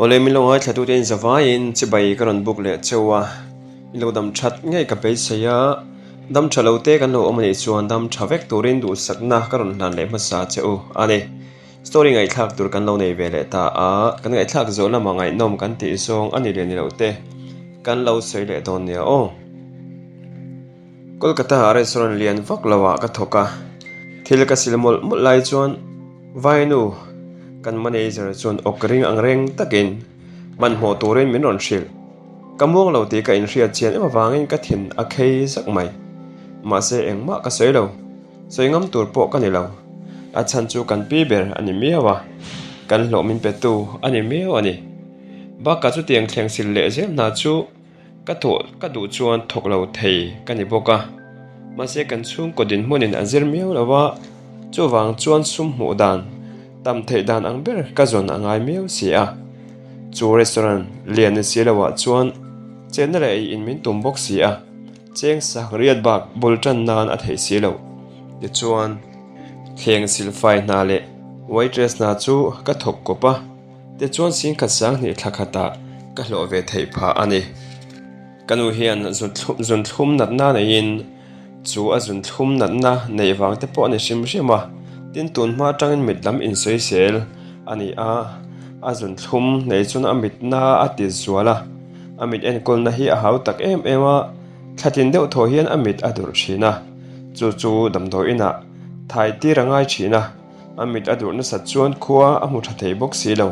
Awle min lo ngaithlatute in zavaiin chibai ka rawn buk leh cheu a, in lo dam that ngei ka beisei a, dam tha lo te kan lo awm anih chuan dam tha vek turin duhsakna ka rawn hlan leh hmasa che u a ni. Story ngaihthlak tur kan lo nei ve leh ta a, kan ngaihthlak zawh lamah ngaihnawm kan tih zawng a ni leh ni loh te kan lo sawi leh dawn nia aw. Kolkata ah restaurant lian vak lo ah ka thawk a, thil ka sil mawlh mawlh lai chuan Vainu kan manager chuan awk ring ang reng takin hmanhmawh turin min rawn hrilh. Ka muang lo tih ka inhriat chian em avangin ka thin a khei zak mai. Mahse engmah ka sawi lo, sawi ngam tur pawh ka ni lo. A chhan chu kan pi ber a ni miau a, kan hlawh min petu a ni miau a ni. Bakah chutiang thleng sil leh zel hna chu Ka thawh ka duh chuan thawk lo thei ka ni bawk a, mahse kan chhungkaw dinhmunin a zir miau lo a, chuvang chuan sum hmuh dan tam theih dan ang ber ka zawn a ngai miau si a. Chu restaurant lian ni si loah chuan chenna leh ei in min tum bawk si a, cheng sak riat bak bul tan nan a theih si loh. Tichuan, thleng silfai hna leh waitress hna chu ka thawk kawp a. Tichuan singkhat sanghnih thla khatah ka hlawh ve theih phah a ni. Ka nu hian zunthlum natna neiin chu a zunthlum natna neih vang te pawh a ni hrim hrim a, tin tun hma atangin mit lam insawisel a ni a, a zunthlum nei chuan a mitna a ti zual a, a mit enkawlna hi a hau tak em em a, thlatin deuh thaw hian a mit a durh thin a, chu chu damdawi inah thai tir a ngai thin a. A mit a durh nasat chuan khua a hmu tha thei bawk si lo.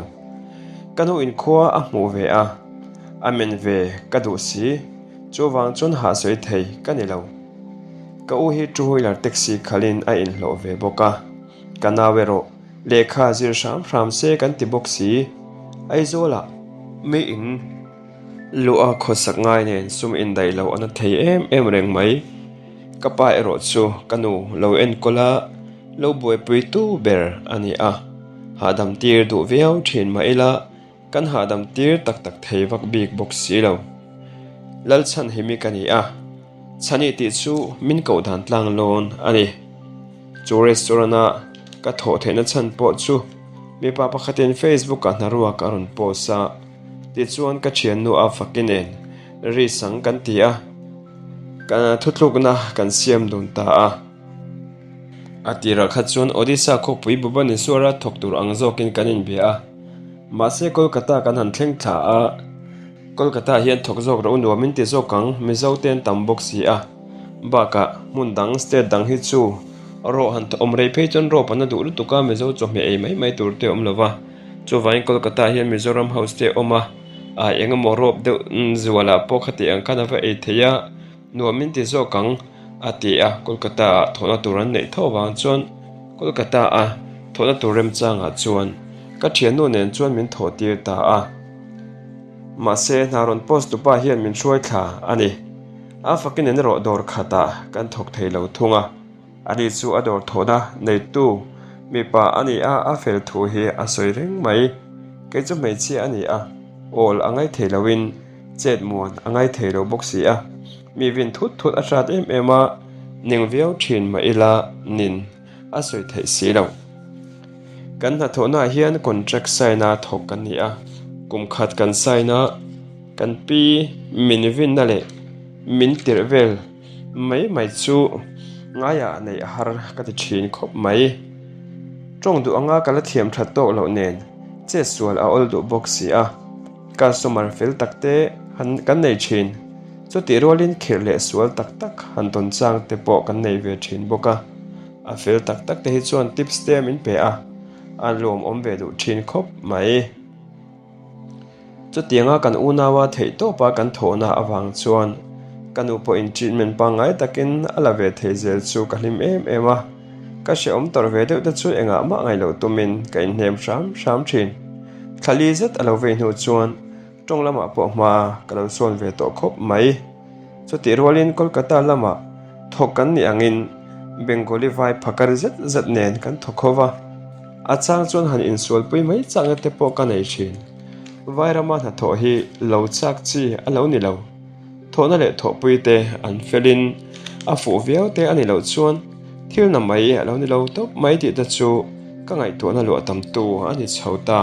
Ka nu in khua a hmuh ve a, a men ve ka duh si, chuvang chuan hahsawi thei ka ni lo. Ka u hi two wheeler taxi khalhin a inhlawh ve bawk a, ka nau erawh lehkha zir hram hram se kan ti bawk si. Aizawlah mi in luh a khawsak ngai nen sum indaih loh a na thei em em reng mai. Ka pa erawh chu ka nu lo enkawl a. Lo buaipuitu ber a ni a, hahdam tir duh viau thin mah ila kan hahdam tir tak tak thei vak bik bawk si lo. Lalchhan hi mi ka ni a, Chhani tih chu min koh dan tlang lawn a ni. Chu restaurant a ka thawh theihna chhan pawh chu mipa pakhatin Facebook ah hnaruak a rawn post a, tichuan ka thiannu a faki nen ri sang kan ti a, thutlukna kan siam dun ta a. A tirah kha chuan Odisha khawpui Bhubaneswar-a thawk tur ang zawkin kan inbia a, mahse Kolkata kan han thleng thla a, Kolkata hian thawk zawk ro nuam in ti zawk ang, Mizo te an tam bawk si a, bakah hmun dang state dang hi chu rawh han awm rei phei chuan rawp an la duh lutuk a, Mizo chawhmeh ei mai mai tur te a awm lo va, chuvangin Kolkata hian Mizoram house te a awm a, ah eng emaw rawp deuh zualah pawh khati ang khan a va ei thei a. Nuam min ti zawk ang, a ti a, Kolkata ah thawhna tur an neih tho avang chuan Kolkata a thawhna tur remchangah chuan ka thiannu nen chuan min thawh tir ta a. Mahse, hna rawn post tupa hian min hruai thla a ni. A fakin en erawh dawr khatah kan thawk thei lo thung a. Ani chu a dawr thawhna neitu mipa a ni a, a fel thu hi a sawi reng mai. Kei chu hmeichhia a ni a, awl a ngai thei loin chet muan a ngai thei lo bawk si a. Mi vin thut thut a hrat em em a, ning viau thin mah ila nin a sawi theih si lo. Kan hnathawhnaah hian contract sign a thawk kan ni a, kum khat kan sign a, kan pi min vinna leh min tirh vel Mai mai chu ngaiah neih a har ka ti thin khawp mai. Tawng duh anga ka la thiam that tawk loh nen chet sual a awl duh bawk si a, customer fel tak te han kan nei thin. Chutih rualin khirh leh sual tak tak han tawn chang te pawh kan nei ve thin bawk a, a fel tak tak te hi chuan tips te min pe a, a lawmawm ve duh thin khawp mai. Chutianga kan unaua theih tawpa kan thawhna avang chuan ka nu pawhin treatment pangngai takin a la ve thei zel chu ka hlim em em a, ka hrehawm tawrh ve deuh te chu engah mah ngaih loh tumin ka inhnem hram hram thin. Thla li zet a lo vei hnu chuan tawng lamah pawh hma ka lo sawn ve tawh khawp mai. Chutih rualin Kolkata lamah thawk kan nih angin Bengali vai phakar zet zet nen kan thawk ho va, a chang chuan han insualpui mai chakna te pawh ka nei thin. Vairama hnathawh hi lo chak chi a lo ni lo. Thawhna leh thawhpui te an felin a fuh viau te a ni loh chuan thil na mai a lo ni lo tawp mai tih te chu ka ngaihtuahna luah tamtu a ni chho ta.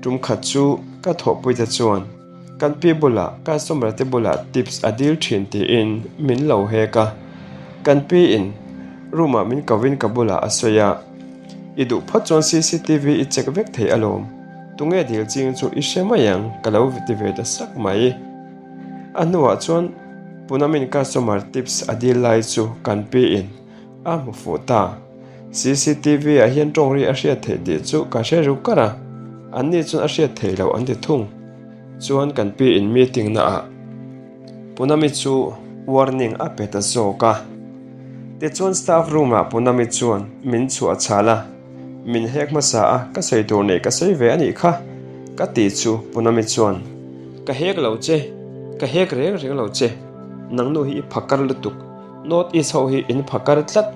Tum khat chu ka thawhpuite chuan kan pi bulah customer te bulah tips a dil thin tiin min lo hek a. Kan pi in room ah min ko in ka bulah a sawi a, I duh phawt chuan cctv i check vek thei alawm, tunge dil ching chu i hre mai ang ka lo ti ve ta sak mai. A hnuah chuan Punamin customer tips a dil lai chu kan pi in a hmu fuh ta. Cctv ah hian tawng ri a hriat theih tih chu ka hre ru kar a, an ni chuan a hriat theih loh an ti thung. Chuan kan pi in meeting na ah Punami chu warning a pe ta zawk a. Tichuan staff room ah Punami chuan min chhuah chhal a, min hek hmasa a, ka sawi tur nei ka sawi ve a nih kha ka ti chu Punami chuan ka hek lo che, ka hek reng reng lo che, nangnu hi i phakar lutuk, North East ho hi in phakar tlat.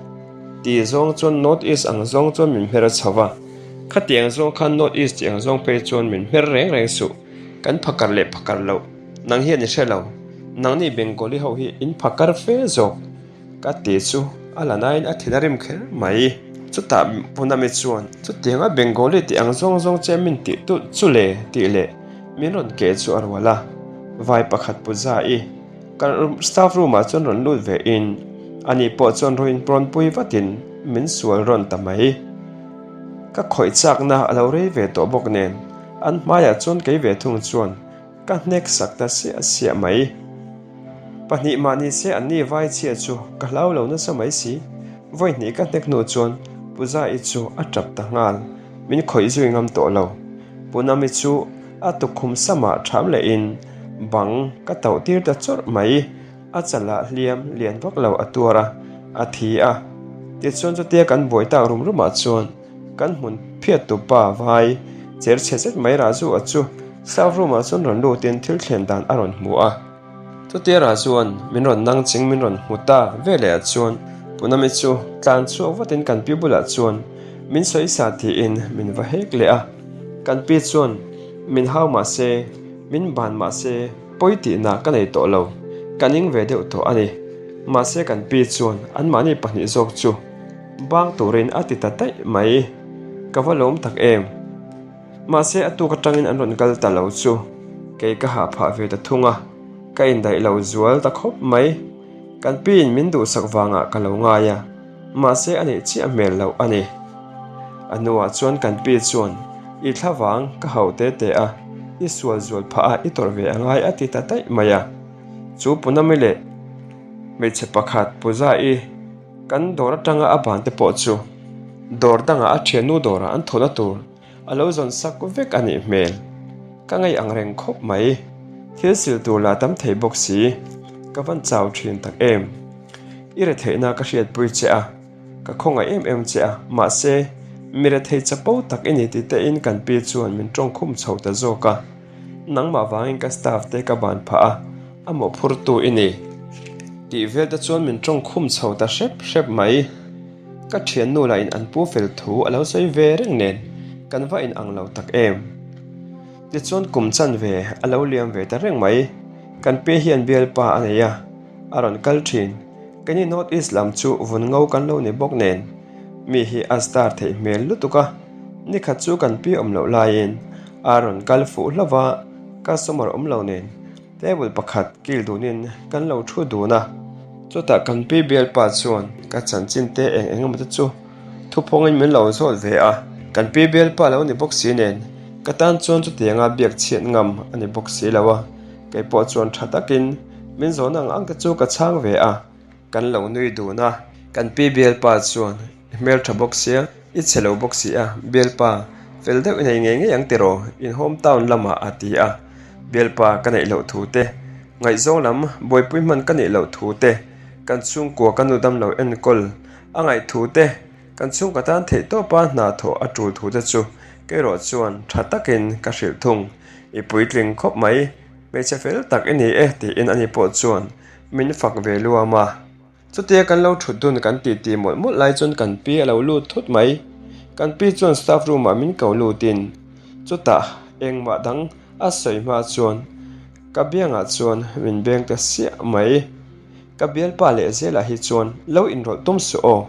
Ti zawng chuan North East ang zawng chuan min hmer a chho va, khatiang zawng khan North East tih ang zawng phei chuan min hmer reng reng suh, kan phakar leh phakar loh, nang hian i hre lo, nangni Bengali ho hi in phakar fe zawk ka ti chu a la nain a thin a rim kher mai. Chutah Punami chuan chutianga Bengali tih ang zawng zawng che min tih tulh chu le tih leh min rawn keh chu a rual a, vai pakhat Puja-i Kan staff room ah chuan rawn lut ve in ani pawh chuan rawn inprawn pui vatin min sual rawn ta mai. Ka khawih chakna a lo rei ve tawh bawk nen an hmaiah chuan kei ve thung chuan ka hnek sak ta siah siah mai. Pahnih mah ni se an ni vai chhia chu ka hlau lo nasa mai si. Vawi hnih ka hnek hnu chuan Puja-i chu a tap ta nghal. Min khawih zui ngam tawh lo. Punami chu a tukkhum samah ṭham lehin bang ka tauh tir ta chawrh mai. A chalah hliam lian vak lo a tuar a, a thi a. Tichuan chutia kan buai tak rum rumah chuan kan hmun phiat tu pa vai cher chhe zet mai Raju a chu staff room ah chuan rawn lutin thil thlen dan a rawn hmu a. Chutia Rajuan min rawn nang ching min rawn hmu ta veleh ah chuan Punami chu tlan chhuak vatin kan pi bulah chuan min sawi sa tiin min va hek leh a. Kan pi chuan min hau mah se, min ban mah se pawi tihna ka nei tawh lo, ka ning ve deuh tawh a ni. Mahse kan pi chuan anmahni pahnih zawk chu bang turin a ti ta daih mai. Ka va lawm tak em. Mahse a tuk atangin an rawn kal ta lo chu kei ka hah phah ve ta thung a, ka indaih lo zual ta khawp mai. Kan piin min duhsak vangah ka lo ngai a, mahse a neih chiah hmel loh a ni. A hnuah chuan kan pi chuan i thla vang ka hauh te te a, i sual zual phah a i tawrh ve a ngai a ti ta daih mai a. Chu Punami leh hmeichhe pakhat Puja-i kan dawr atanga a ban te pawh chu dawr dangah a thiannu dawrah an thawhna tur A lo zawn sak vek a nih hmel. Ka ngaih ang reng khawp mai. Thil sil tur lah tam thei bawk si. Ka van chau thin tak em. I retheihna ka hriatpui che a, ka khawngaih em em che a, mahse, mi rethei chapo tak i ni tih tein kan pi chuan min tawngkhum chho ta zawk a. Nangmah vangin ka staff te ka ban phah a, a mawhphurtu i ni. Tih vel te chuan min tawngkhum chho ta hrep hrep mai. Ka thiannu lah in an pu fel thu a lo sawi ve reng nen kan va in ang lo tak em. Tichuan kum chan ve a lo liam ve ta reng mai. Kan pi hian bialpa a nei a, a rawn kal thin. Keini North East lam chu vun ngo kan lo ni bawk nen mi hi a star theih hmel lutuk a. Nikhat chu kan pi awm loh laiin a rawn kal fuh hlauh a, customer awm lo nen Table pakhat kil dunin kan lo thu dun a, chutah kan pi bialpa chuan ka chanchin te eng eng emaw te chu thuphawngin min lo zawt ve a, kan pi bialpa lo ni bawk si nen ka tan chuan chutianga biak chhiat ngam a ni bawk si lo a, kei pawh chuan tha takin min zawn ang ang te chu ka chhang ve a, kan lo nui dun a, kan pi bialpa chuan I hmeltha bawk sia, i chhe lo bawk si a, bialpa fel deuh i nei ngei ngei ang tiraw? In home town lamah a ti a, bialpa ka neih loh thu te, ngaihzawng lam buaipui hman ka neih loh thu te, kan chhungkua ka nu dam lo enkawl a ngaih thu te, kan chhungkaw tan theih tawpa hna thawh a tul thu te chu keirawh chuan tha takin ka hrilh thung. I puitling khawp mai, hmeichhe fel tak i ni e tiin ani pawh chuan min fak ve luam a. Chutia kan lo thut dun kan titi mawlh mawlh lai chuan kan pi a lo lut thut mai. Kan pi chuan staff room ah min ko lutin chutah engmah dang a sawi hma chuan ka biangah chuan min beng ta siah mai. Ka bialpa leh zelah hi chuan lo inrawlh tum suh aw,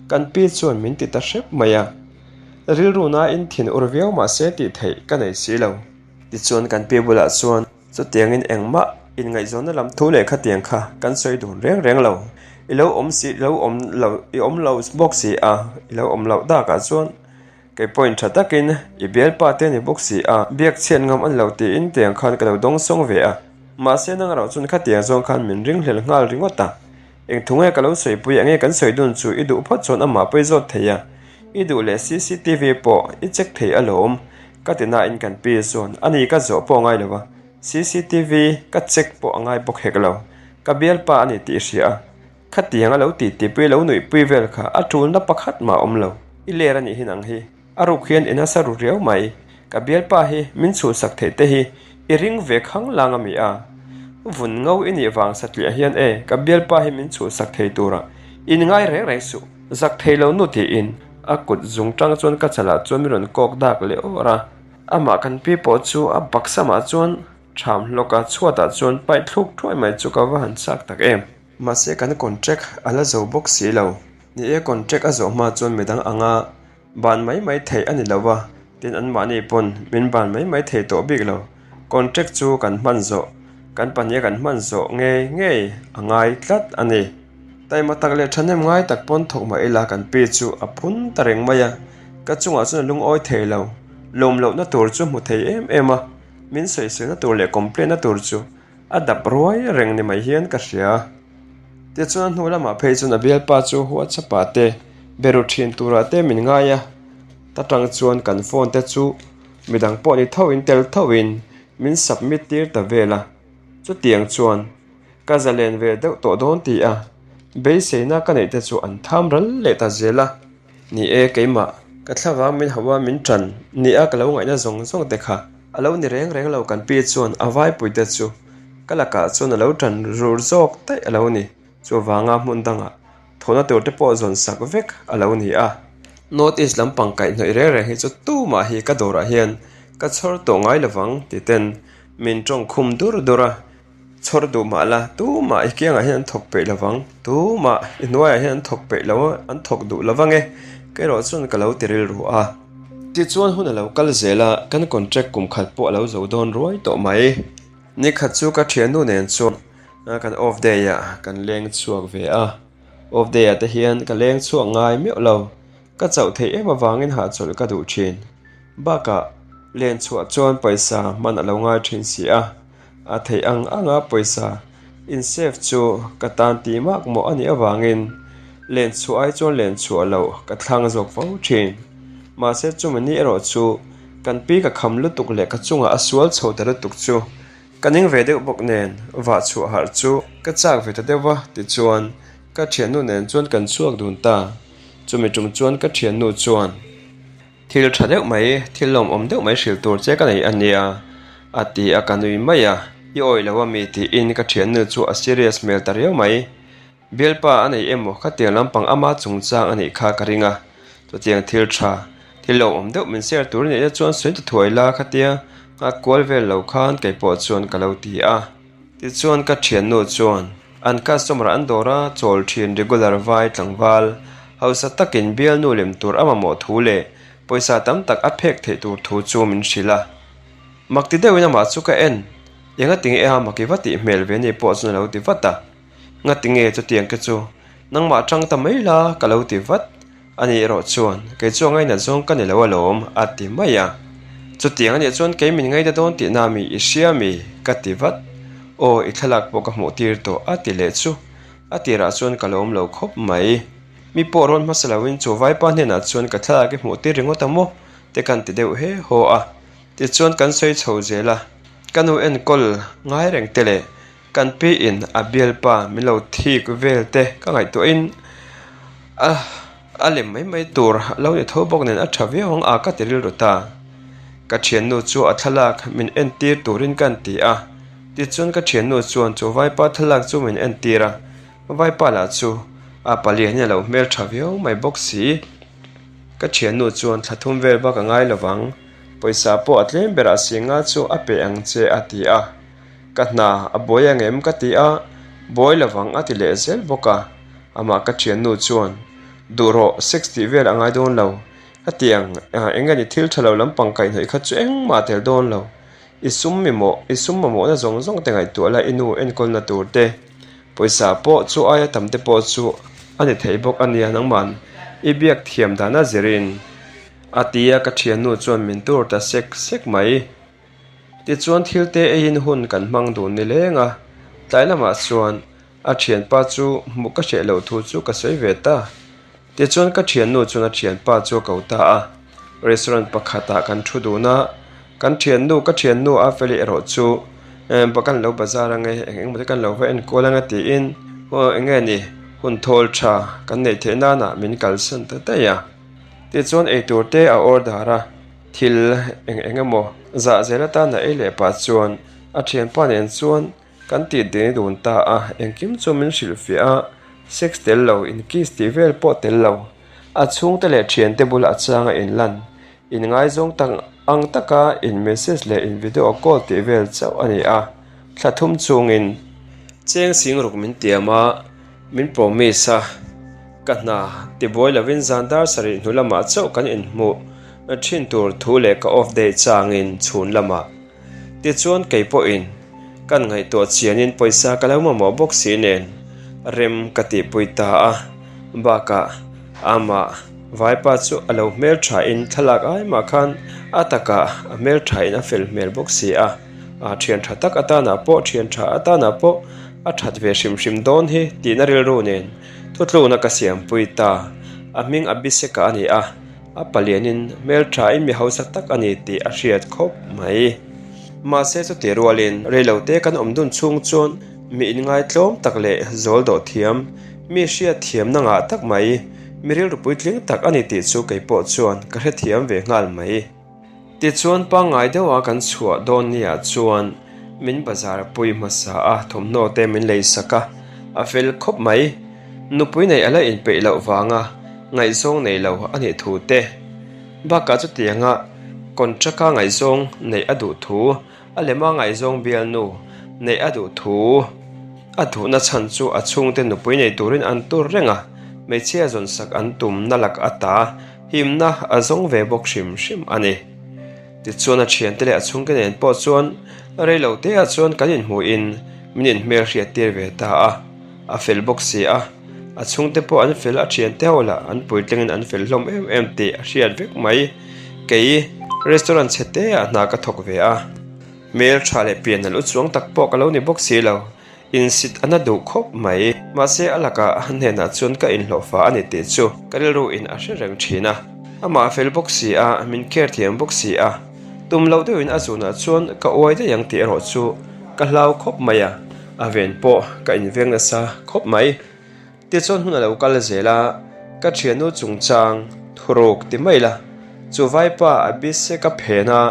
kan pi chuan min ti ta hrep mai a. Rilru nain thin ur viau mah se tih theih ka nei si lo. Tichuan kan pi bulah chuan chutiangin engmah inngaihzawnna lam thu leh khatiang kha kan sawi dun reng reng lo. I lo awm si lo awm lo i awm lo bawk si a, i lo awm loh dakah chuan kei pawhin tha takin i bialpa te a ni bawk si a, biak chhiat ngam a ni lo tiin tiang khan ka lo dawngsawng ve a. Mahse nang erawh chuan khatiang zawng khan min ringhlel nghal ringawt a. Eng thu nge ka lo sawipui ang nge kan sawi dun chu i duh phawt chuan amah pawh i zawt thei a, i duh leh cctv pawh i check thei alawm ka ti nain kan pi chuan a ni ka zawh pawh a ngai lo a, cctv ka check pawh a ngai bawk hek lo, ka bialpa a ni tih i hria a, khatiang a lo ti tipui lo nuihpui vel kha a tulna pakhat mah a awm lo, i ler a nih hi nang hi. A ruk hian i nasa ru riau mai. Ka bialpa hi min chhuhsak theih te hi i ring ve khang lang a mi a. Vun ngo i nih vang satliah hian e ka bialpa hi min chhuhsak thei tura in ngai reng reng suh. Zak thei lo nu tiin a kut zung tang chuan ka chalah chuan min rawn kawk dak leh awr a. Amah kan pi pawh chu a baksamah chuan ṭham hlawk a chhuatah chuan paih thluk thuai mai chu ka va han chak tak em. Mahse kan contract a la zo bawk si lo. Ni e contract a zawh hma chuan midang anga Ban mai mai theih a ni lo a, tin anmahni pawn min ban mai mai thei tawh bik lo. Contract chu kan hman zawh, kan pahniha kan hman zawh ngei ngei a ngai tlat a ni. Taima tak leh thahnem ngai tak pawn thawk mah ila kan pi chu a phun ta reng mai a, ka chungah chuan a lungawi thei lo. Lawm lohna tur chu hmu thei em em a, min sawiselna tur leh complaint na tur chu a dap ruai reng ni mai hian ka hria. Tichuan a hnu lamah phei chuan a bialpa chu WhatsApp ah te be ru thin turah te min ngai a, ta tang chuan kan phone te chu midang pawh ni tho in tel tho in min submit tir ta vel a, chutiang chuan ka zalen ve deuh tawh dawn ti a beiseina ka neih te chu an tham ral leh ta zel a. Ni e, keimah, ka thlavang min hauh a min ṭan ni a ka lo ngaihna zawng zawng te kha a lo ni reng reng lo kan pi chuan a vaipui te chu ka lakah chuan a lo ṭan rur zawk daih a lo ni. Chuvanga hmun dangah thawhna tur te pawh zawn sak vek a lo ni a. North East lampang kaihhnawih reng reng hi chu tumah hi ka dawrah hian ka chhawr tawh ngai lovang ti ten min ṭawng khum dur dur a. Chhawr duh mah la, tumah i kiangah hian an thawk peih lo vang, tumah i hnuaiah hian an thawk peih lo a, an thawk duh lo vang e, ka erawh chuan ka lo ti rilru a. Tichuan hun a lo kal zel a, kan contract kum khat pawh a lo zo dawn ruai tawh mai. Ni khat chu ka thiannu nen chuan kan off day ah kan leng chhuak ve a, off day ah te hian ka leng chhuak ngai meuh lo, ka chauh theih em avangin hahchawlh ka duh thin. Bakah len chhuah chuan pawisa hman a lo ngai thin si a. A theih ang anga pawisa in save chu ka tan tih mak mawh a nih avangin len chhuah ai chuan len chhuah loh ka thlang zawk fo thin. Mahse chumi ni erawh chu kan pi ka kham lutuk leh ka chungah a sual chho ta lutuk chu ka ning ve deuh bawk nen vah chhuah harh chu ka chak ve ta deuh va tichuan ka thiannu nen chuan kan chhuak dun ta. Chumi tum chuan ka thiannu chuan. Thil tha deuh mai, thil lawmawm deuh mai hrilh tur che ka nei a nia, a ti a ka nui mai a. I awih lo a mi tiin ka thiannu chu a serious hmel ta riau mai. Bialpa a nei emaw khatiang lampang ama chungchang a nih kha ka ring a, chutiang thil tha, thil lawmawm deuh min share tur neih na chuan sawi ta thuai la khatia nghak kual vel lo khan kei pawh chuan ka lo ti a. Tichuan ka thiannu chuan an customer an dawr a, chawl thin regular vai tlangval hausa takin bialnu lem tur a mamawh thu leh pawisa tam tak a phek theih tur thu chu min hrilh a. Mak ti deuhin amah chu ka en, Enga tinge a mak i va tih hmel ve ni pawh chuan a lo ti vat a. Nga tinge chutiang te chu nangmah tang ta mai la ka lo ti vat. Ani erawh chuan, Kei chu a ngainat zawng ka ni lo alawm, a ti mai a. Chutiang anih chuan kei min ngaina dawn tihna mi i hria mi? ka ti vat. Aw, i thlalak pawh ka hmuh tir tawh, a ti leh chu. A tirah chuan ka lawm lo khawp mai. Mi pawh rawn hmasa loin chu vaipa hnenah chuan ka thlalak i hmuh tir ringawt a maw? te kan ti deuh he haw a. Tichuan kan sawi chho zel a. Ka nu enkawl ngai reng te leh Kan pi in a bialpa min lo thik vel te ka ngaihtuahin a a lem mai mai tur a lo ni tho bawk nen a tha viau ang a ka ti rilru ta. Ka thiannu chu a thlalak min entir turin ka ti a, tichuan ka thiannu chuan chu vaipa thlalak chu min entir a, vaipa lah chu a palian hi a lo hmeltha viau mai bawk si. Ka thiannu chuan thla thum vel bak a ngai lovang, pawisa pawh a tlem berah singa chu a pe ang che a ti a. Ka hna a buai ang em ka ti a, buai lovang a ti leh zel bawk a. Amah ka thiannu chuan, Duh rawh, sex tih vel a ngai dawn lo. Hetiang eng nge ni thil tha lo lampang kaihhnawih kha chu engmah tel dawn lo. I sum mimawh, i sum mamawhna zawng zawng te ngaihtuah la i nu enkawlna tur te, pawisa pawh chu aia tam te pawh chu a ni thei bawk a nia nangman i biak thiam dana zirin a ti a ka thiannu chuan min tur ta sek sek mai. Tichuan thil te eiin hun kan hmang dun ni leng a, tlai lamah chuan A thianpa chu hmuh ka hreh loh thu chu ka sawi ve ta. Tichuan ka thiannu chuan a thianpa chu a ko ta a. Restaurant pakhatah kan thu dun a, kan thiannu ka thiannu a feli erawh chu ba kan lo bazar ange eng eng maw te kan lo va enkawl ange tiin eng nge ni hun thawl tha kan neih theih nana min kalsan ta daih a. Tichuan eitur te a order a, thil eng eng emaw zah zel atana ei leh pah chuan a thianpa nen chuan Kan tih ding dun ta a, engkim chu min hrilhfiah a, sex tel lo, in kiss tih vel pawh tel lo. A chhungte leh thiante bulah a changa in lan, in ngaizawng tak ang taka in message leh in video call tih vel chauh a ni a, thla thum chungin cheng sing ruk min tiam a, min promise a, ka hna tibuai lovin zan dar sarih hnu lamah chauh kan inhmuh thin tur thu leh ka off day changin chhun lamah. Tichuan kei pawhin kan ngaihtuah chianin pawisa ka lo mamawh bawk si nen rem ka tihpui ta a, bakah amah vaipa chu a lo hmelthain thlalak ai mah khan a takah a hmelthain a fel hmel bawk si a, a thian tha tak atanah pawh thian tha atanah pawh a that ve hrim hrim dawn hi tihna rilru nen thutlukna ka siampui ta, a hming Abhiseka a ni a. A palianin hmelthain mi hausa tak a ni tih a hriat khawp mai. Mahse chutih rualin reilote kan awm dun chhung chuan mi inngaitlawm tak leh zawl dawh thiam, mi hriat thiamna ngah tak mai, mi rilru puitling tak a ni tih chu kei pawh chuan ka hrethiam ve nghal mai. Tichuan pangngai deuha kan chhuah dawn niah chuan min bazar pui hmasa a, thawmhnaw te min lei sak a, a fel khawp mai. Nupui neih a la inpeih loh vanga ngaihzawng nei lo a nih thu te, bakah chutianga contract-a ngaihzawng neih a duh thu, a lema ngaihzawng bialnu neih a duh thu a duhna chhan chu a chhungte nupui nei turin an tur reng a, hmeichhia zawnsak an tumna lak ata Himna a zawng ve bawk hrim hrim a ni. Tichuan a thiante leh a chhungte nen pawh chuan rei lo te ah chuan kan inhmuhin min inhmel hriat tir ve ta a, a fel bawk si a, a chhungte pawh an fel a thiante ho lah an puitlingin an fel hlawm em em tih a hriat vek mai. Kei restaurant chhe te ah hna ka thawk ve a, hmel tha leh pian nalh u chuang tak pawh ka lo ni bawk si lo. Insit a na duh khawp mai. Mahse a lakah a hnenah chuan ka inhlawhfa a ni tih chu ka rilru in a hre reng thin a. Amah a fel bawk si a, min care thiam bawk si a. Tum loh deuhin a zunah chuan ka uai daih ang tih erawh chu ka hlau khawp mai a, a ven pawh ka inveng nasa khawp mai. Tichuan hun a lo kal zel a, ka thiannu chungchang thuruk ti mai la, chu vaipa a bise ka phen a,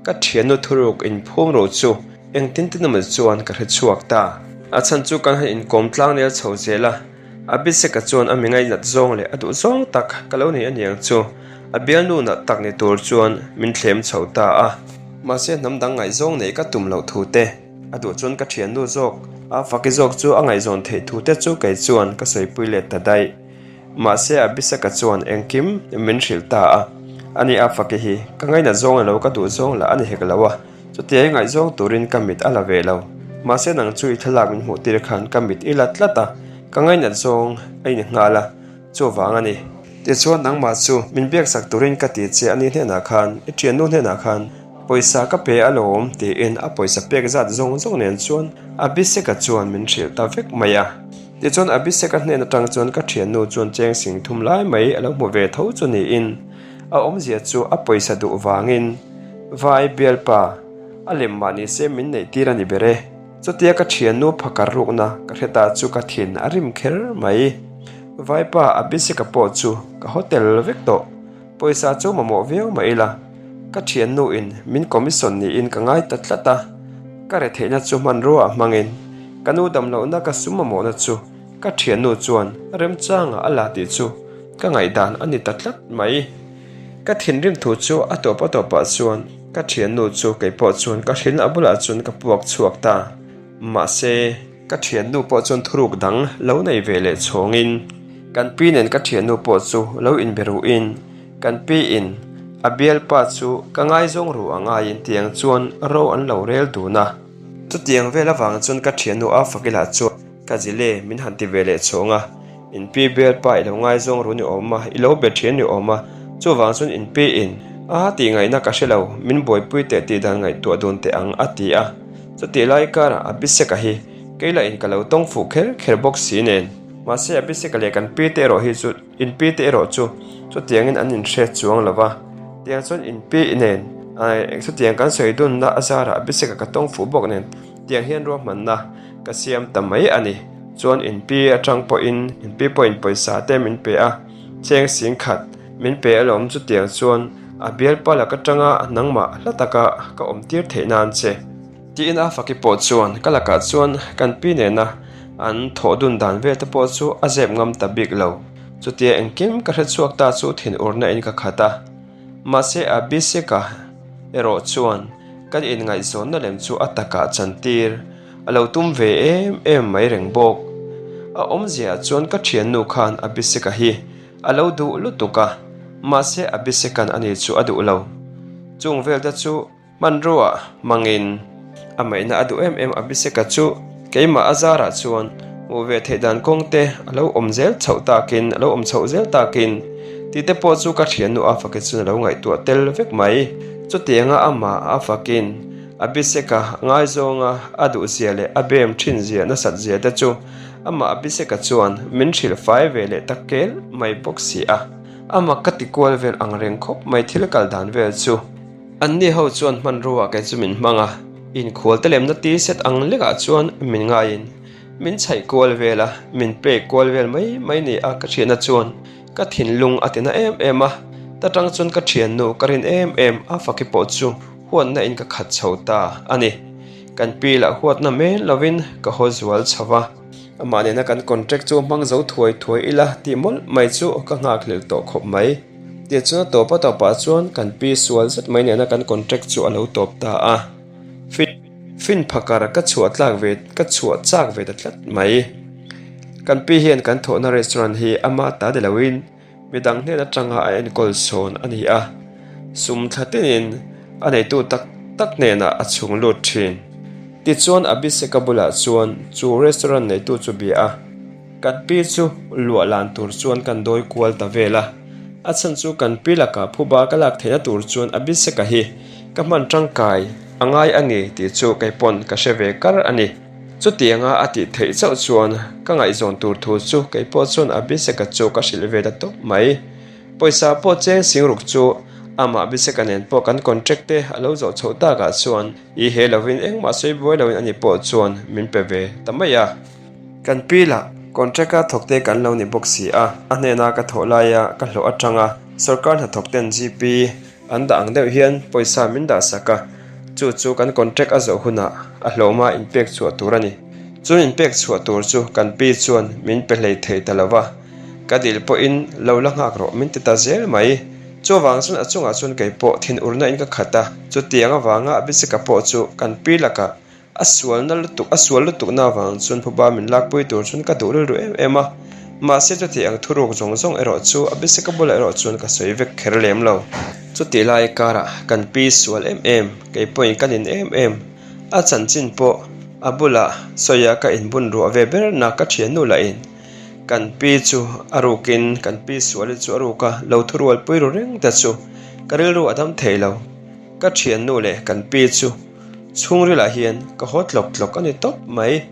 ka thiannu thuruk inphum ro chu engtin tin emaw chuan ka hre chhuak ta. A chhan chu kan han inkawm tlang nel chho zel a, a biseka chuan a mi ngainat zawng leh a duh zawng tak ka lo nei aniang chu a bialnu nalh tak ni tur chuan min thlem chho ta a. Mahse hnam dang ngaihzawng neih ka tum loh thu te. A duh chuan ka thiannu zawk, a faki zawk chu a ngaihzawn theih thu te chu kei chuan ka sawipui let ta daih. Mahse Abisaka chuan engkim min hrilh ta a, ani a faki hi ka ngainat zawng lo ka duh zawng lah a ni hek lo a, chutia i ngaihzawng turin ka mit a la ve lo. Mahse nang chu i thlalak min hmuh tir khan ka mit i la tlat a, ka ngainat zawng a in nghal a, chuvang a ni. Tichuan nangmah chu min biaksak turin ka ti che ani hnenah khan, i thiannu hnenah khan pawisa ka pe alawm tiin a pawisa pek zat zawng zawng nen chuan Abhiseka chuan min hrilh ta vek mai a. Tichuan Abhiseka hnen atang chuan ka thiannu chuan cheng sing thum lai mai a lo hmu ve tho chu niin a awmzia chu a pawisa duh vangin vai bialpa a lem mah nise min neih tir a ni ber e. Chutia ka thiannu phakar rukna ka hre ta chu ka thin a rim kher mai. Vaipa Abhiseka pawh chu ka hotel vek tawh. Pawisa chu mamawh viau mah ila, ka thiannu in min commission niin ka ngai ta tlat a. Ka retheihna chu hmanrua ah hmangin ka nu damlohna ka sum mamawhna chu ka thiannu chuan remchangah a la tih chu ka ngaihdan a ni ta tlat mai. Ka thinrim thu chu a tawp a tawpah chuan ka thiannu chu keipawh chuan ka hrilhna a bulah chuan ka puak chhuak ta. Mahse, ka thiannu pawh chuan thuruk dang lo nei ve leh chhawngin kan pi nen ka thiannu pawh chu lo inbe ruhin. Kan pi in a bialpa chu ka ngaizawng ru a ngaiin tiang chuan ro an lo rel dun a. Chutiang vel avang chuan ka thiannu a fakila chuan ka zile min han ti ve leh chhawng a, in pi bialpa i lo ngaizawng ru ni awm a, i lo be thian ni awm a, chuvang chuan in pi in a tih ngaihna ka hre lo, min buaipui teh tih dan ngaihtuah dun teh ang a ti a. Chutih lai karah Abhishek-a hi kei lah in ka lo tawng fuh kher kher bawk si nen. Mahse Abhishek-a leh kan pi te erawh hi chu in pi te erawh chu chutiangin an inhre chuang lo va, tiang chuan in pi nen chutiang kan sawi dunna a zarah Abhishek-a ka tawng fuh bawk nen tiang hian ruahmanna ka siam ta mai a ni. Chuan in pi atang pawhin in pi pawhin pawisa te min pe a, cheng sing khat min pe alawm chutiang chuan a bialpa lak atanga nangmah hla taka ka awm tir theih nan che. Tiin a faki pawh chuan ka lakah chuan kan pi nena an thawh dun dan vel te pawh chu a zep ngam ta bik lo. Chutia engkim ka hre chhuak ta chu thinurna in ka khat a. Mahse Abhishek-a erawh chuan kan inngaihzawnna lem chu a takah chantir a lo tum ve em em mai reng bawk. A awmziaah chuan ka thiannu khan Abhishek-a hi a lo duh lutuk a, mahse Abhishek-a'n ani chu a duh lo. Chung vel te chu Hmanrua hmangin a maihna a duh em em Abhishek-a chu keimah a zarah chuan hmuh ve theih dan kawng te a lo awm zel chhoh takin a lo awm chhoh zel takin tih te pawh chu ka thiannu a fakin chuan a lo ngaihtuah tel vek mai. Chutianga amah a fakin Abhishek-a ngaizawnga a duh zia leh a bem thin zia nasat zia te chu amah Abhishek-a chuan min hrilh fai ve leh ta kel mai bawk si a. Amah ka ti kual vel ang reng khawp mai thil kal dan vel chu. Anni ho chuan hmanrua kei chu min hmang a, inkhual te lemna ti set ang lekah chuan min ngaiin min chhaih kual vel a, min pek kual vel mai mai ni a ka thianna chuan ka thinlung a tina em em a, ta tang chuan ka thiannu ka rin em em a faki pawh chu huatna in ka khat chho ta a ni. Kan pi lah huatna men lovin ka haw zual chho va. Amah nena kan contract chu hmang zo thuai thuai ila tih mawlh mai chu ka nghakhlel tawh khawp mai. Tichuan a tawp a tawpah chuan kan pi sual zet mai nena kan contract chu a lo tawp ta a. Fin fin phakar ka chhuah tlak ve ka chhuah chak ve ta tlat mai. Kan pi hian kan thawhna restaurant hi ama ta ni loin Midang hnen atanga a enkawl sawn a ni a, sum thla tinin a neitu tak tak hnenah a chhung lut thin. Tichuan Abhishek-a bulah chuan chu restaurant neitu chu bia a, kan pi chu luah lan tur chuan kan dawi kual ta vel a, a chhan chu kan pi lakah phuba ka lak theihna tur chuan Abhishek-a hi ka hman tangkai a ngai a ni tih chu kei pawn ka hre ve kar a ni. Chutianga a tih theih chauh chuan ka ngaihzawn tur thu chu kei pawh chuan Abhishek-a chu ka hrilh ve ta tawp mai. Pawisa pawh cheng sing ruk chu amah Abhishek-a nen pawh kan contract te a lo zawh chhoh takah chuan i he lovin engmah sawi buai loin ani pawh chuan min pe ve ta mai a. Kan pi lah contract-a thawkte kan lo ni bawk si a, a hnena ka thawh laia ka hlawh atanga sorkar hnathawkten GP An dah ang deuh hian pawisa min dah sak a, chu chu kan contract a zawh hunah a hlawma inpek chhuah tur a ni. Chu inpek chhuah tur chu kan pi chuan min pe hlei thei ta lo va, ka dil pawhin lo la nghak rawh min ti ta zel mai. Chuvang chuan a chungah chuan kei pawh thinurna in ka khat a, chutiang avanga Abhishek-a pawh chu kan pi lakah A sualna lutuk, a sual lutukna avang chuan phuba min lakpui tur chuan ka duh rilru em em a. Mahse chutih ang thuruk zawng zawng erawh chu a bisika bulah erawh chuan ka sawi vek kher lem lo. Chutih lai karah kan pi sual em em, kei pawhin ka nin em em. A chanchin pawh a bulah sawia ka inbun ruah ve berna ka thiannu lahin kan pi chu a rukin kan pi suali chu a ruka lo thurualpui ru reng te chu ka rilru a dam thei lo. Ka thiannu leh kan pi chu chhungrilah hian ka haw tlawk tlawk a ni tawp mai.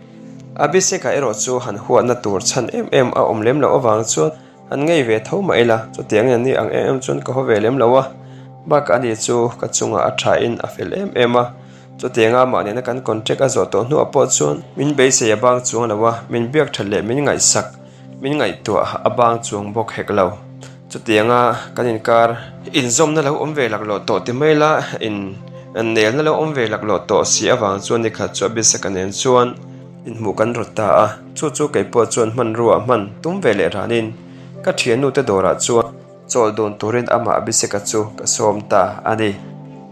Abhishek-a erawh chu han huatna tur chhan em em a awm lem loh avang chuan han ngei ve tho mah ila, chutiang in a ni ang em em chuan ka haw ve lem lo a. Bakah ani chu ka chungah a thain a fel em em a, chutianga amah nena kan contract a zawh tawh hnuah pawh chuan min beisei a bang chuang lo a, min biak that leh min ngaihsak, min ngaihtuah a bang chuang bawk hek lo. Chutianga kan inkar inzawmna lo awm ve laklawh tawh ti mai la, in nelna lo awm ve laklawh tawh si avang chuan nikhat chu Abhishek-a nen chuan inhmuh kan rawt ta a. Chu chu kei pawh chuan hmanrua hman tum ve leh ranin ka thiannu te dawrah chuan chawl dun turin amah Abhishek-a chu ka sawm ta a ni.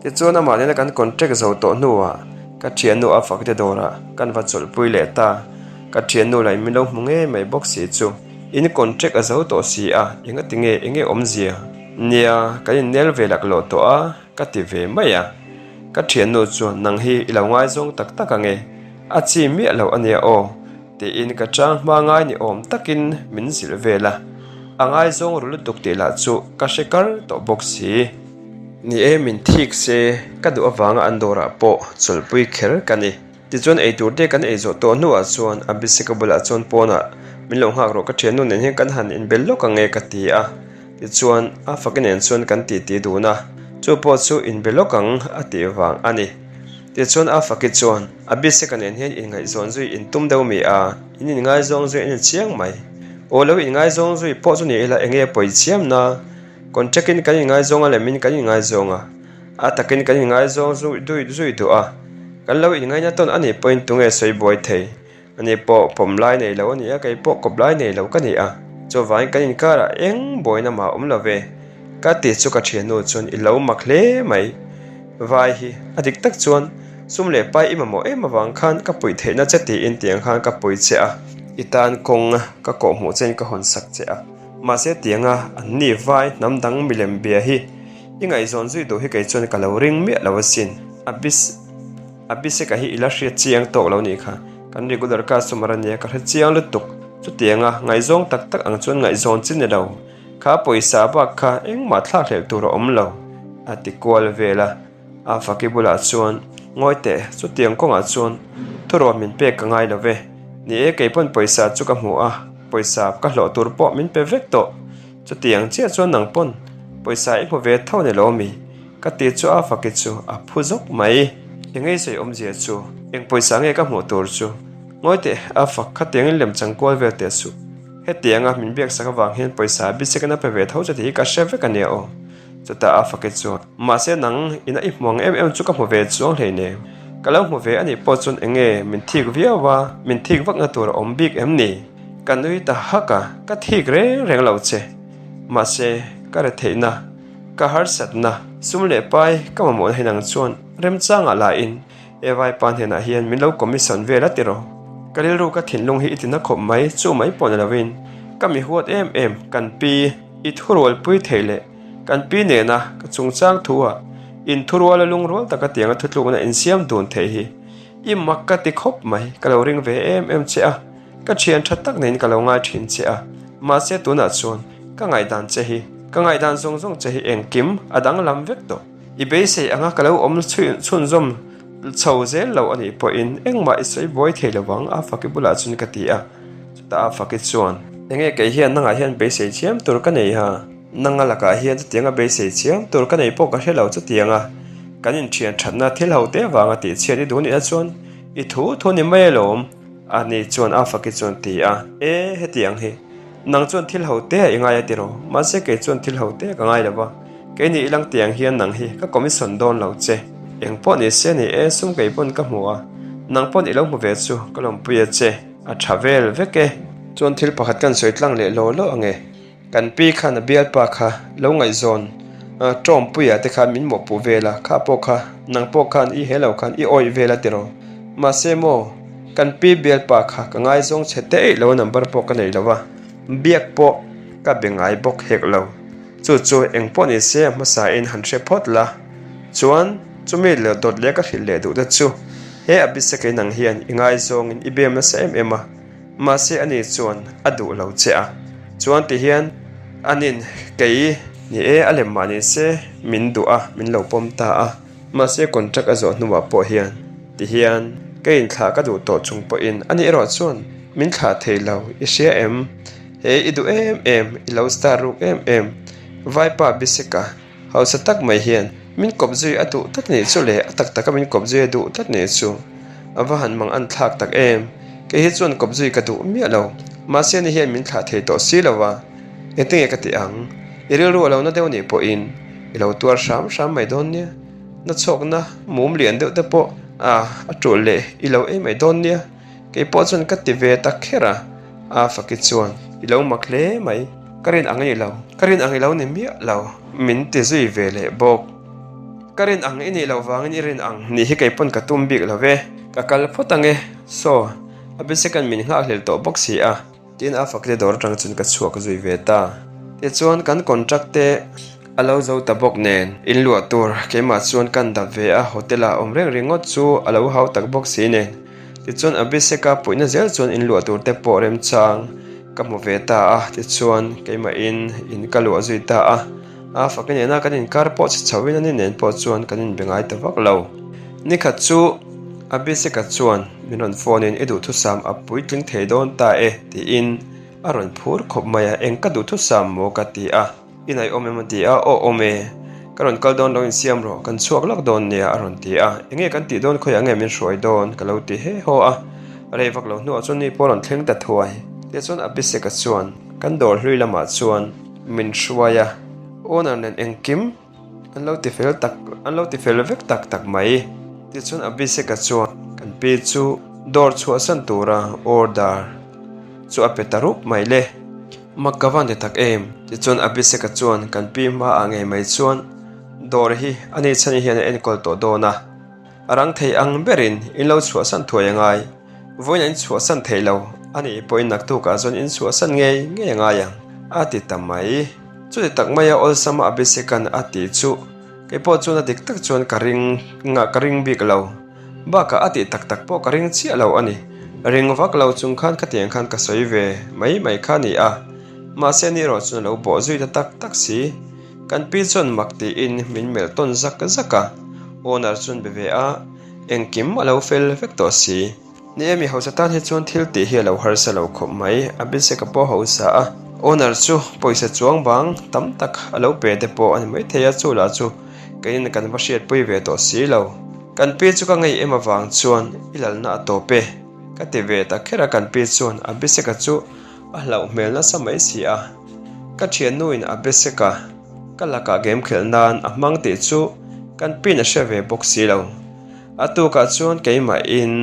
Tichuan amah nena kan contract zo tawh hnuah ka thiannu a fak te dawrah kan va chawlhpui leh ta. Ka thiannu lah in min lo hmu ngei mai bawk si chu. In contract a zo tawh si a, enga tinge enge awmzia? Nia, kan innel ve laklawh tawh a, ka ti ve mai a. Ka thiannu chuan nang hi i lo ngaizawng tak tak ang e, a chi miah lo a nia aw, tiin ka chang hma ngai ni awm takin min zilh vel a. A ngaizawng ru lutuk tih lah chu ka hre kar tawh bawk si. Ni e, min thik se, ka duh avanga an dawrah pawh chawlhpui kher ka ni. Tichuan eitur te kan ei zawh tawh hnuah chuan a bicycle bulah chuan pawnah min lo nghak rawh ka thiannu nen hian kan han inbel lawk ang e ka ti a, tichuan a faki nen chuan kan titi dun a, chu pawh chu inbe lawk ang a tih vang a ni. Tichuan a faki chuan a bicycle nen hian inngaihzawn zui in tum deuh mi a, in inngaizawng zui a ni chiang mai. Aw lo inngaizawng zui pawh chu ni ila enge pawi chiam na, contract in kan inngaizawng a lemin kan inngaizawng a. A takin kan inngaizawng zui dui zui duh a, kan lo inngaina tawn a nih pawhin tunge sawi buai thei? Ani pawh pawm lai nei lo a ni a, kei pawh kawp lai nei lo ka ni a, chuvangin kan inkarah eng buaina mah a awm lo ve. Ka ti chu ka thiannu chuan i lo mak hle mai. Vai hi a dik tak chuan sum leh pai i mamawh em avang khan ka puih theihna che tiin tiang khan ka pui che a, i tan kawng ka kawhhmuh chein ka hawn sak che a, mahse tianga anni vai hnam dang milem bia hi I ngaihzawn zui duh hi kei chuan ka lo ring miah lo asin. Abis Abiseka hi i la hriat chiang tawk lo nih kha. Kan regular customer a nia ka hre chiang lutuk. Chutianga ngaihzawng tak tak ang chuan ngaihzawn chi ni lo. Kha pawisa bak kha engmah thlak hlelh tur a awm lo, a ti kual vel a. A faki bulah chuan, Ngawi teh, chutiang kawngah chuan thurawn min pek ka ngai lo ve. Ni e, kei pawn pawisa chu ka hmu a, pawisa ka hlawh tur pawh min pe vek tawh. Chutiang chiah chuan nang pawn pawisa i hmu ve tho ni lo mi? Ka ti chu a faki chu a phu zawk mai. Eng ei sawi awmzia chu eng pawisa nge ka hmuh tur chu? Ngawi teh a fak khatiangin lem chang kual vel teh suh. Hetianga min biaksak avang hian pawisa bisikna pe ve tho che tih hi ka hre vek a nia aw. Chutah a faki chuan, Mahse nang ina i hmu ang em em chu ka hmu ve chuang hleinem. Ka lo hmu ve anih pawh chuan eng nge min thik viau a, min thik vakna tur a awm bik em ni? Ka nui ta hak a, ka thik reng reng lo che. Mahse, ka retheihna, ka harsatna, sum leh pai ka mamawhna hi nang chuan remchangah lahin he vaipa hnenah hian min lo commission vel a tiraw. Ka rilru ka thinlung hi i tina khawp mai, chu mai pawh ni lovin ka mi huat em em kan pi i thurualpui theih leh kan pi nena ka chungchang thu-ah inthuruala lungrual taka tianga thutlukna insiam dun theih hi i mak ka ti khawp mai, ka lo ring ve em em che a. Ka thian tha tak neiin ka lo ngai thin che a, mahse tunah chuan ka ngaihdan che hi, ka ngaihdan zawng zawng che hi engkim a danglam vek tawh. I beisei anga ka lo awm chhunzawm chho zel lo a nih pawhin engmah i sawi buai thei lo vang a Faki bulah chuan ka ti a, chutah a Faki chuan, Enge kei hian nangah hian beisei chiam tur ka nei ha, nanga lakah hian chutianga beisei chiam tur ka nei pawh ka hre lo chutianga kan inthian thatna thil ho te avanga tihchhiat i duh nih na chuan i thu thu ni mai alawm. A ni chuan a faki chuan ti a, E, hetiang hi. Nang chuan thil ho te i ngai a tiraw? Mahse kei chuan thil ho te ka ngai lo va. Kei ni ilang tiang hian nang hi ka commission dawn lo che. Eng pawh ni se ni e, sum kei pawn ka hmu a. Nang pawn i lo hmu ve chu ka lawmpui a che. A tha vel vek e. Chuan thil pakhat kan sawi tlang leh law law ang e. Kan pi khan a bialpa kha lo ngaihzawn tawmpuia te khan min mawhpuh vel a, kha pawh kha nang pawh khan i he lo khan i awih vel a tiraw. Mahse maw, kan pi bialpa kha ka ngaizawng chhe te eih lo a number pawh ka nei lo a, biak pawh ka be ngai bawk hek lo. Chu chu eng pawh ni se a hmasa in han hre phawt la. Chuan chumi leh dawt leh ka hrilh leh duh te chu he a bisakei nang hian i ngaizawngin i bem nasa em em a. Mahse ani chuan a duh lo che a, chuan ti hian anin kei ni e a lem mah ni se min duh a, min lo pawm ta a, mahse contract a zawh hnuah pawh hian ti hian ka inthlah ka duh tawh chung pawhin ani erawh chuan min thlah thei lo i hria em? He i duh em em, i lo star ruk em em Vaipa Biseka hausa tak mai hian min kawp zui a duh tlat nih chu le, a tak taka min kawp zui a duh tlat nih chu a va han mang an thlak tak em. Kei hi chuan kawp zui ka duh miah lo, mahse ani hian min thlah thei tawh si lo va, engtinge ka tih ang? I rilru a lo na deuh nih pawhin i lo tuar hram hram mai dawn nia, na chhawkna mum lian deuh te pawh a a tul leh i lo ei mai dawn nia, kei pawh chuan ka ti ve tak kher a, a faki chuan i lo mak hle mai. Ka rin ang i lo, ka rin ang i lo ni miah lo, min ti zui ve leh bawk. Ka rin ang i nih loh vangin i rin ang nih hi kei pawn ka tum bik lo ve. Ka kal phawt ang e, saw, a bisekan min nghakhlel tawh bawk si a. Tin a fakte dawr atang chuan ka chhuak zui ve ta. Tichuan kan contract te. A lo zo ta bawk nen, in luah tur keimah chuan kan dap ve a, hotel ah awm reng ringawt chu a lo hau tak bawk si nen. Tichuan Abhishek-a puihna zel chuan in luah tur te pawh remchang ka hmu ve ta a, tichuan keimahin in ka luah zui ta a. A faki nena kan inkar pawh chhe chho in ani nen pawh chuan kan inbe ngai ta vak lo. Nikhat chu Abhishek-a chuan min rawn phone in i duhthusam a puitling thei dawn ta e tiin a rawn phur khawp mai a, eng ka duhthusam maw ka ti a. I naih awm em a ti a, aw awm e, ka rawn kal dawn lo insiam rawh, kan chhuak lawk dawn nia a rawn ti a, enge kan tih dawn khawiah nge min hruai dawn ka lo ti he haw a, rei vak lo hnuah chuan mi pawh a rawn thleng ta thuai. Tichuan Abhishek-a chuan kan dawr hlui lamah chuan min hruai a, owner nen engkim an lo ti fel tak an lo ti fel vek tak tak mai. Tichuan Abhishek-a chuan kan pi chu dawr chhuahsan tura order chu a pe ta rup mai le. Mak ka van ti tak em? Tichuan Abhishek-a chuan kan pi hmaah ngei mai chuan dawr hi a ni chhan hian a enkawl tawh dawn a, a rang thei ang berin in lo chhuahsan thuai a ngai. Vawiin in chhuahsan thei lo a nih pawhin naktukah chuan in chhuahsan ngei ngei a ngai ang a ti ta mai. Chuti tak maia awlsama Abhishek-a'n a tih chu kei pawh chuan a dik tak chuan ka ring ka ring bik lo. Bakah a tih tak tak pawh ka ring chiah lo a ni. Ring vak lo chung khan khatiang khan ka sawi ve mai mai kha a ni a. Mahse ni erawh chuan a lo bawh zui ta tak tak si. Kan pi chuan mak tiin min melh tawn zak zak a. Owner chuan be ve a, engkim a lo fel vek tawh si. Ni e, mi hausa tan hi chuan thil tih hi a lo harsa lo khawp mai. A Abhishek-a pawh hausa a, owner chu pawisa chuang bang tam tak a lo pe te pawh a ni maithei a, chu lah chu keinin kan va hriatpui ve tawh si lo. Kan pi chu ka ngei em avang chuan i lalna a tawp e, ka ti ve ta kher a, kan pi chuan Abhishek-a chu a hlauh hmel nasa mai si a. Ka thiannuin Abhishek-a ka lakah game khelh nan a hmang tih chu kan piin a hre ve bawk si lo. A tukah chuan keimahin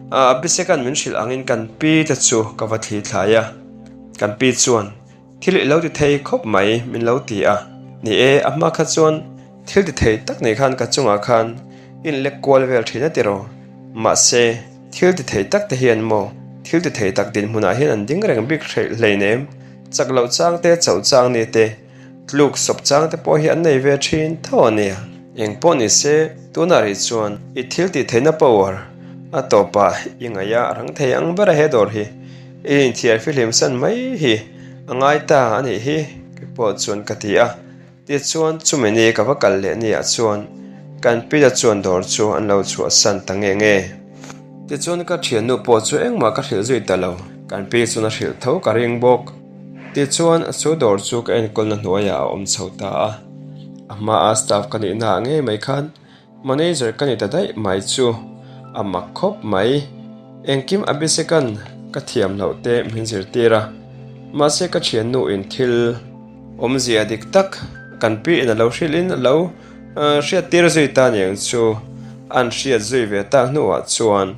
Abhishek-a'n min hrilh angin kan pi te chu ka va thli thlai a, kan pi chuan thil i lo ti thei khawp mai min lo ti a. Ni e, a hma kha chuan thil ti thei tak nei khan ka chungah khan inlek kual vel thin a tiraw. Mahse, thil ti thei tak te hian maw thil ti thei tak dinhmunah hian an ding reng bik hleinem, chak loh chang te, chauh chang ni te, Tluk sawp chang te pawh hi an nei ve thin tho a nia. Eng pawh ni se, tunah rih chuan i thil tih theihna power a tawpah i ngaih a rang thei ang ber a he dawr hi. I inthiar fihlim san mai hi a ngai ta a nih hi kei pawh chuan ka ti a. Tichuan chumi ni ka va kal leh niah chuan kan pila chuan dawr chu an lo chhuahsan ta nge nge. Tichuan ka thiannu pawh chu engmah ka hrilh zui ta lo, kan pi chuan a hrilh tho ka ring bawk. Tichuan chu dawr chu ka enkawlna hnuaiah a awm chho ta a, a hmaa staff ka nihna ah ngei mai khan manager ka ni ta daih mai chu a mak khawp mai. Engkim Abhishek-a'n ka thiam loh te min zirtir a, mahse ka thiannu in thil awmzia dik tak kan pi in a lo hrilh in a lo hriattir zui ta niang chu an hriat zui ve tak hnuah chuan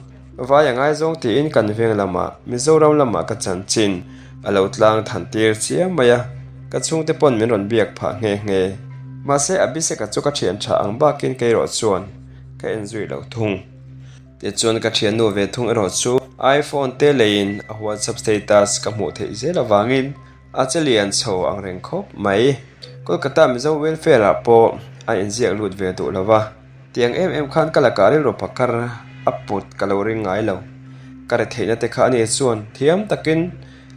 Vai a ngaizawng tiin kan veng lamah Mizoram lamah ka chanchin a lo tlang than tir chiam mai a, ka chhungte pawn min rawn biak phah nghe nghe. Mahse Abhishek-a chu ka thian tha ang bakin kei erawh chuan ka en zui lo thung. Tichuan ka thiannu ve thung erawh chu iPhone te leiin a WhatsApp status ka hmuh theih zel avangin a che lian chho ang reng khawp mai. Kolkata Mizo Welfare ah pawh a inziak lut ve duh lo va. Tiang em em khan ka lakah rilru pakar a put ka lo ring ngai lo. Ka re theihna te kha ani chuan thiam takin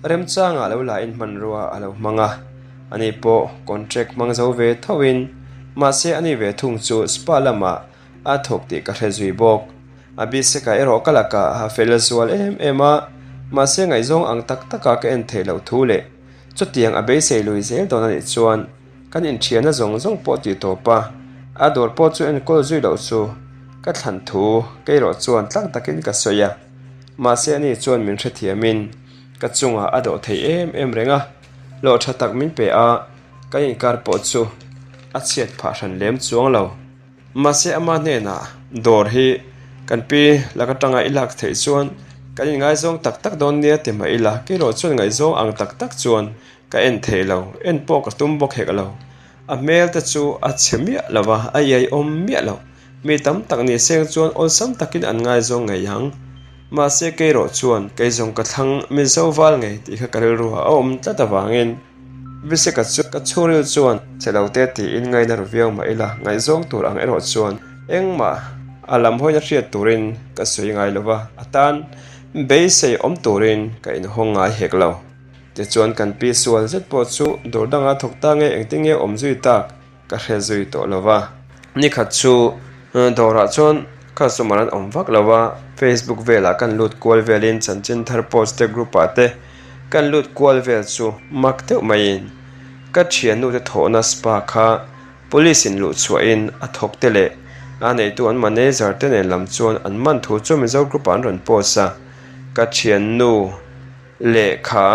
remchangah lo la in hmanrua a lo hmang a. Ani pawh contract hmang zo ve tho in mahse ani ve thung chu spa lamah a thawk tih ka hre zui bawk. Abhishek-a erawh ka lakah a fel zual em em a, mahse ngaihzawng ang tak taka ka en theih loh thu leh chutiang a beisei lui zel dawn anih chuan Kan inthianna zawng zawng pawh tih tawp a, a dawr pawh chu enkawl zui loh chu ka thlan thu kei erawh chuan tlang takin ka sawi a. Mahse ani chuan min hrethiamin ka chungah a dawh thei em em reng a, hlawh tha tak min pe a, kan inkar pawh chu a chhiat phah hran lem chuang lo. Mahse ama hnenah dawr hi kan pi lak atanga i lak theih chuan kan inngaizawng tak tak dawn nia ti mah ila, kei erawh chuan ngaihzawng ang tak tak chuan Ka en thei lo, en pawh ka tum bawk hek lo. A hmel te chu a chhe miah lo va, a iaiawm miah lo. Mi tam tak ni seng chuan awlsam takin an ngaizawng ngei ang. Mahse kei erawh chuan kei zawng ka thlang Mizo val ngei tih kha ka rilru a awm tlat avangin. Viseka chu ka chhungril chuan che lo te tiin ngaina ru viau mah ila, ngaihzawng tur ang erawh chuan engmah a lam hawina hriat turin ka sawi ngai lo va, a tan beisei awm turin ka inhawng ngai hek lo. Tichuan kan pi sual zet pawh chu dawr danga thawk ta nge engtin nge awm zui tak ka hre zui tawh lo va. Nikhat chu dawrah chuan customer an awm vak lo va, Facebook velah kan lut kual velin chanchin thar post te group ah te kan lut kual vel chu mak deuh maiin ka thiannu te thawhna spa kha police in luh chhuahin a thawk te leh a neitu an manager te nen lam chuan an man thu chu Mizo group ah an rawn post a, ka thiannu lehkha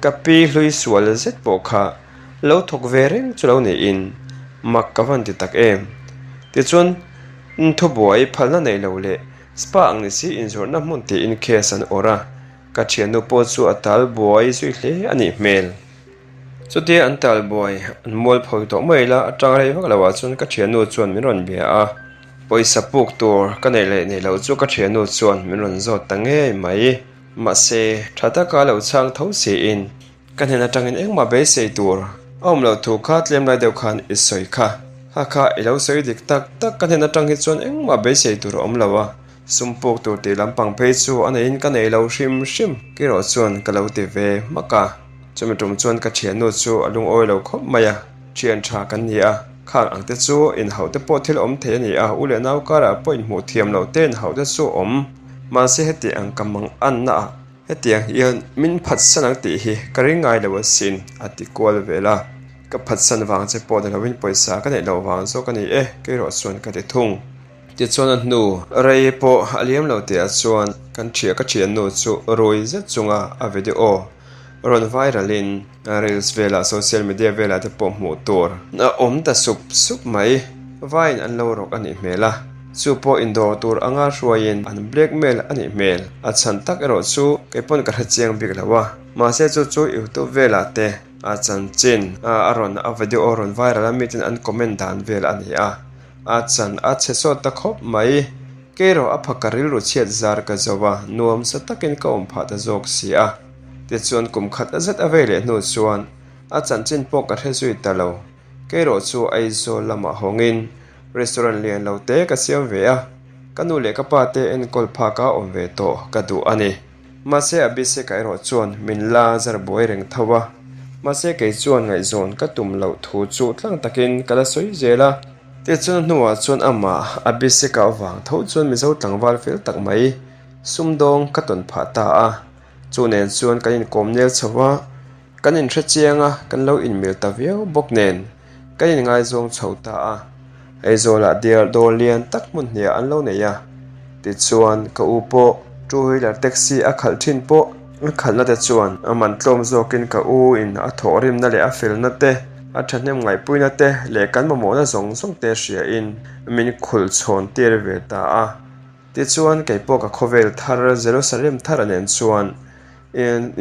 Ka pi hlui sual zet pawh kha lo thawk ve reng chu lo niin mak ka van ti tak em. Tichuan, thubuai phalna nei lo leh spa ang ni si inzawrhna hmun tiin case an awrh a, ka thiannu pawh chu a tal buai zui hle a nih hmel. Chutia an tal buai an mualpho tawh mai la atang rei vak loah chuan ka thiannu chuan min rawn bia a, pawisa puk tur ka neih leh neih loh chu ka thiannu chuan min rawn zawt ta ngei mai. Mahse, tha taka lo chhang tho siin ka hnen atangin engmah beisei tur a awm loh thu kha tlem lai deuh khan i sawi kha. Ha kha i lo sawi dik tak tak ka hnen atang hi chuan engmah beisei tur a awm lo a, sum puk tur tih lampang phei chu a neiin ka nei lo hrim hrim kerawh chuan ka lo ti ve hmak a. Chumi tum chuan ka thiannu chu a lungawi lo khawp mai a, thian tha kan ni a, khang ang te chu inhauh te pawh thil awm thei a ni a, u leh nau karah pawh inhmuh thiam loh te inhauh te chu awm. Mahse heti ang ka mang anna ah hetiang hian min phatsan ang tih hi ka ring ngai lo asin a ti kual vel a. Ka phatsan vang che pawh ni loin pawisa ka neih loh vang zawk a ni e, kerawh chuan ka ti thung. Tichuan a hnu rei pawh a liam lo tih ah chuan kan thiah ka thiannu chu rui zet chunga a video rawn viral in Reels velah social media velah te pawh hmuh tur a awm ta sup sup mai. Vaiin an lo rawk a nih hmel a, chu pawh indawr tur anga hruaiin an blackmail a nih hmel. A chhan tak erawh chu kei pawn ka hre chiang bik lo a, mahse chu chu YouTube velah te a chanchin a rawn a video rawn viral a miten an comment dan vel a ni a, a chan a chhe sawt ta khawp mai. Kei erawh a phaka rilru chhiat zar ka zo a, nuamsa takin ka awm phah ta zawk si a. Tichuan kum khat a zet a vei leh hnu chuan a chanchin pawh ka hre zui ta lo. Keirawh chu Aizawl lamah hawngin restaurant lian lo te ka siam ve a, ka nu leh ka pa te enkawl phak a awm ve tawh ka duh a ni. Mahse Abhishek-a erawh chuan min la zar buai reng tho a, mahse kei chuan ngaihzawn ka tum loh thu chu tlang takin ka la sawi zel a. Tichuan a hnuah chuan amah Abhishek-a avang tho chuan Mizo tlangval fel tak mai sumdawng ka tawn phah ta a. Chu nen chuan kan inkawm nel chho a, kan inhre chiang a, kan lo inmil ta viau bawk nen kan inngaizawng chho ta a. Aizawlah dial dawr lian tak hmun hniah an lo nei a, tichuan ka u pawh two wheeler taxi a khalh thin pawh a khalhna te chuan a man tlawm zawkin ka u in a thawhrimna leh a felna te, a thahnem ngaihpuina te leh kan mamawhna zawng zawng te hria in min khulh chhawn tir ve ta a. Tichuan, kei pawh ka khawvel thar Jerusalem thar a nen chuan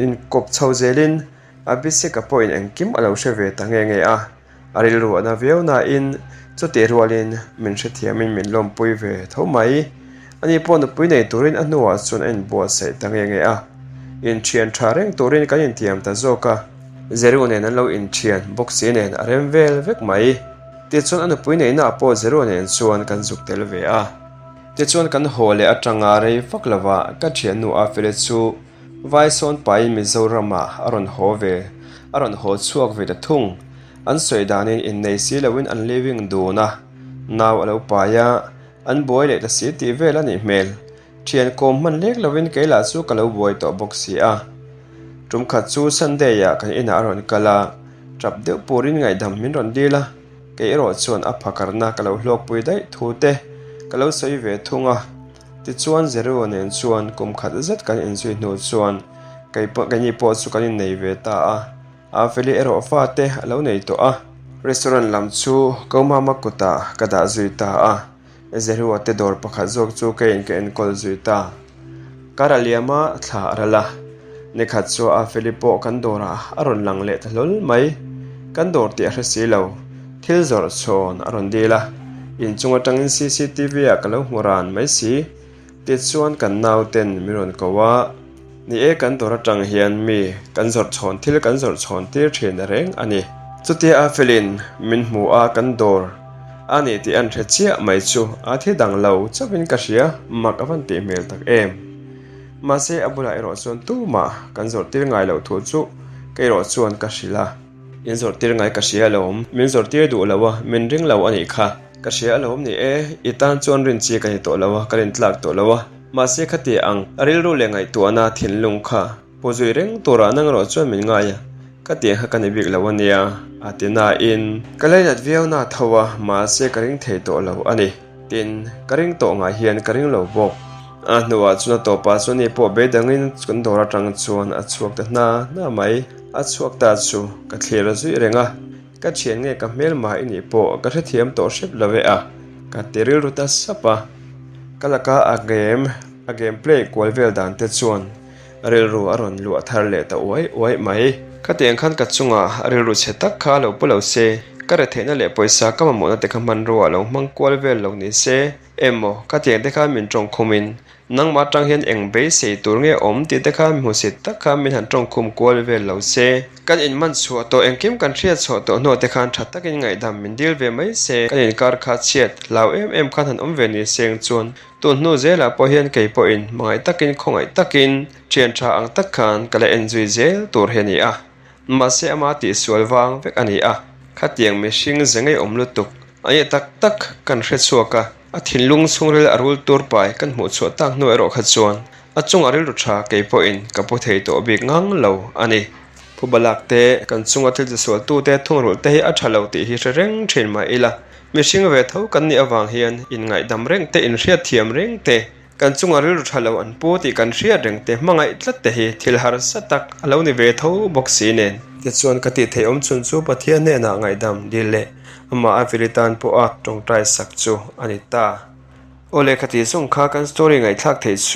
inkawp chho zelin Abiseka pawhin engkim a lo hre ve ta nge nge a, a rilru a na viau nain chutih rualin min hrethiamin min lawmpui ve tho mai. Ani pawh nupui nei turin a hnuah chuan a inbuatsaih ta nge nge a, inthian tha reng turin kan intiam ta zawk a, Jeru nen an lo inthian bawk si nen a rem vel vek mai. Tichuan a nupui neihnaah pawh Jeru nen chuan kan zuk tel ve a. Tichuan kan haw leh atanga rei vak lova ka thiannu Afele chu Vaisawn pain Mizoramah a rawn haw ve, a rawn haw chhuak ve ta thung. An sawi danin innei si loin an living dun a, nau a lo pai a, an buai leh ta si tih vel a nih hmel. Thian kawm hman lek lovin kei lah chu ka lo buai tawh bawk si a. Tum khat chu Sunday-ah kan inah a rawn kal a, tap deuh purin ngaihdam min rawn dil a. Kei erawh chuan a phakarna ka lo hlawkpui daih thu te ka lo sawi ve thung a. Tichuan Zerua nen chuan kum khat zet kan inzui hnu chuan kei pawh keini pawh chu kan innei ve ta a. Afeli erawh fate a lo nei tawh a. Restaurant lam chu Komama kutah ka dah zui ta a. Zerua te dawr pakhat zawk chu keiin ka enkawl zui ta. Kar a liam a, thla a ral a. Nikhat chu Afeli pawh kan dawrah a rawn lang leh ta hlawl mai. Kan dawr tih a hre si lo. Thil zawrh chhawn a rawn dil a. Inchung atangin cctv ah ka lo hmu ran mai si. Tichuan kan nauten min rawn ko a. Ni e, kan dawr atang hian mi kan zawrh chhawn thil kan zawrh chhawn tir thin reng a ni. Chutia a felin min hmu a kan dawr a ni tih an hre chiah mai chu a thi dang lo chauhin ka hria, mak a van tih hmel tak em. Mahse a bulah erawh chuan tumah kan zawrh tir ngai loh thu chu ka erawh chuan ka hrilh a. In zawrh tir ngai ka hria alawm, min zawrh tir duh lo a, min ring lo a nih kha. Ka hria alawm ni e, i tan chuan rin chi ka ni tawh lo a, ka rin tlak tawh lo a. Mahse khati ang, a rilru leh ngaihtuahna thinlung kha pu zui reng turah nang erawh chuan min ngai a, ka tiang kha ka ni bik lo a nia, a ti nain. Ka leinat viau na tho a, mahse ka ring thei tawh lo a ni. Tin, ka ring tawh ngai hian ka ring lo bawk. A hnuah chuan a tawpah chuan ni pawh beidangin kan dawr atang chuan a chhuak ta hna hna mai. A chhuak ta chu ka thlir a zuih reng a, ka thian nge ka hmelma i nih pawh ka hrethiam tawh hrep lo e a, ka ti rilru ta sap a. Ka laka a game a game play kual vel dan te chuan rilru a rawn luah thar leh ta uai uai mai. Khatiang khan ka chungah rilru chhe tak kha lo pu lo se, ka retheihna leh pawisa ka mamawhna te kha hmanrua lo hmang kual vel lo ni se emaw khatiang te khan min tawngkhumin Nangmah atang hian eng beisei tur nge awm tih te kha hmusit tak kha min han tawngkhum kual vel lo se. Kan inman chhuah tawh engkim kan hriat chhuah tawh hnuah te khan tha takin ngaihdam min dil ve mai se. Kan inkar kha chhiat hlau em em khan han awm ve ni seng chuan tun hnu zelah pawh hian kei pawhin hmangaih takin khawngaih takin thian tha ang tak khan ka la enzui zel tur hi a ni a. Mahse ama tihsual vang vek a ni a, khatiang mihring ze ngeiawm lutuk a nih tak tak kan hre chhuak a, a thinlung chhungril a rul tur pai kan hmuh chhuah tak hnu erawh kha chuan a chungah rilru tha kei pawhin ka pu thei tawh bik ngang lo a ni. Phu balak te, kan chunga thil tisual tute thungrulh te hi a tha lo tih hi hre reng thin mah ila, mihring ve tho kan nih avang hian inngaihdam reng te, inhriatthiam reng te, Kan chunga rilru tha lo an pu tih kan hriat reng te hmangaih tlat te hi thil harsa tak a lo ni ve tho bawk si nen. Tichuan ka tih theih awm chhun chu Pathian hnenah ngaihdam dil leh amah a vili tan pawha tawngtai sak chu a ni ta. Aw lehkha tih zawng kha kan story ngaihthlak theih chu.